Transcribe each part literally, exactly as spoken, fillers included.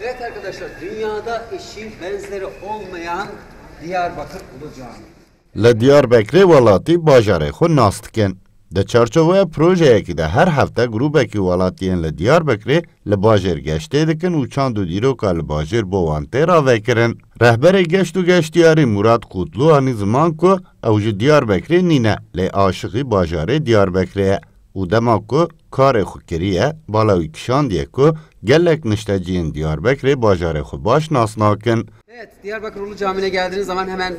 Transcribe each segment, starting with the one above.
Evet arkadaşlar, dünyada eşi benzeri olmayan Diyarbakır Ulu Camii. Li Diyarbekirê welatî bajarê xwe nas dikin. Di çarçoveya projeyekî de her hefte grûbekî welatiyên li Diyarbekirê li bajêr geştê dikin û çand û dîroka li bajêr bo wan tê ravekirin. Rehberê Geşt û Geştiyarî Murat Kutlu anî ziman ku ew ji Diyarbekirê nîne, lê aşiqî bajarê Diyarbekirê ye û dema ku karê xwe kiriye, bala wî kişandiye ku gelek nişteciyên Diyarbekirê bajarê xwe baş nas nakin. Evet, Diyarbakır Ulu Camii'ne geldiğiniz zaman hemen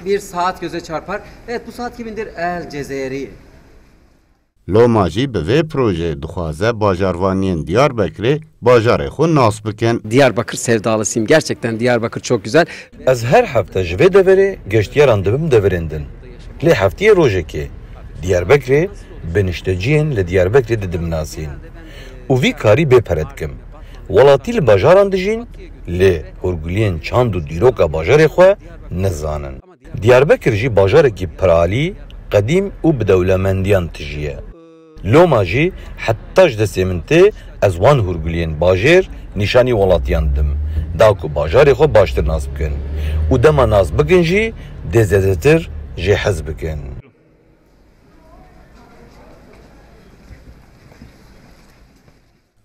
bir saat göze çarpar. Evet, bu saat kimindir? El Cezeri. Loma jî bi vê projeyê dixwaze bajarvaniyên Diyarbekirê bajarê xwe nas bikin. Diyarbakır sevdalısıyım. Gerçekten Diyarbakır çok güzel. Ez her hefte ji vê deverê geştiyaran dibim deverên din. Lê heftiyê rojekê Diyarbekirê bi nişteciyên li Diyarbekirê didim nasîn. Û vî karî bê pere dikim. Welatî li bajaran dijîn, lê hûrguliyên çand û dîroka bajarê xwe nizanin. Diyarbekir jî bajarekî piralî, qedîm û bi dewlemendiyan tijî ye. Loma jî heta ji destê min tê ez wan hûrguliyên bajêr nîşanî welatiyan didim, da ku bajarê xwe baştir nas bikin û dema nas bikin jî dê zêdetir jê hez bikin.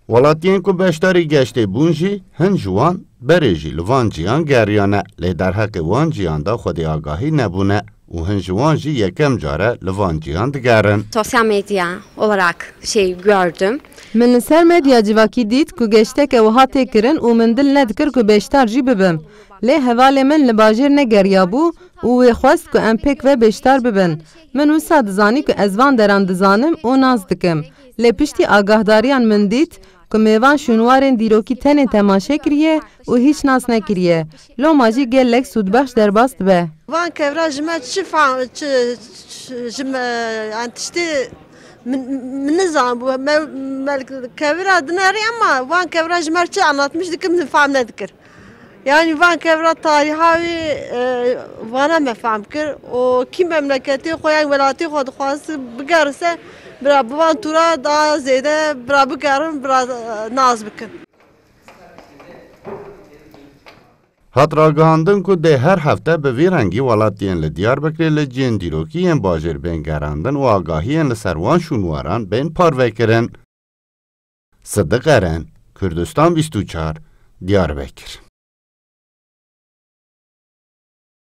Welatiyên ku beşdarî geştê bûn jî, hin ji wan berê jî li van ciyan geriyane, lê derheqê wan ciyan de xwedî agahî nebûne û hin ji wan jî yekem care li van ciyan digerin. Sosyal medya olarak şey gördüm. Min li ser medya civakî dît ku geşteke wiha tê kirin û min dil nedikir ku beşdar jî bibim. Lê hevalê min li bajêr negeriyabû û wê xwest ku em pêk ve beşdar bibin. Min wisa dizanî ku ez van deran dizanim û nas dikim. Lê piştî agahdariyan min dît ku mêvan şûnwarên dîrokî tenê temaşe kiriye û hîç nas nekiriye. Loma jî gelek sûdbex derbas dibe. Van kevra ji me çi fa-, çi, çi, ji me, yani tiştê min, min nizanibû. Me, me kevra dinerî ama van kevra ji me çi anlatmiş dikim, min fam nedikir. Yani van kevra tariha wî, e, vana me fam kir. O kî memleketê xwe yan welatê xwe dixwaz bigerise, bira bi van tura daha zêde bira bigerin, bira, e, nas bikin. Hat ragihandin ku dê her hefte bi vî rengî welatiyên li Diyarbekirê li cihên dîrokî yên bajêr bên gerandin û agahiyên li ser wan şûnwaran bên parvekirin. Sidiq Eren, Kurdistan bîst û çar, Diyarbekir.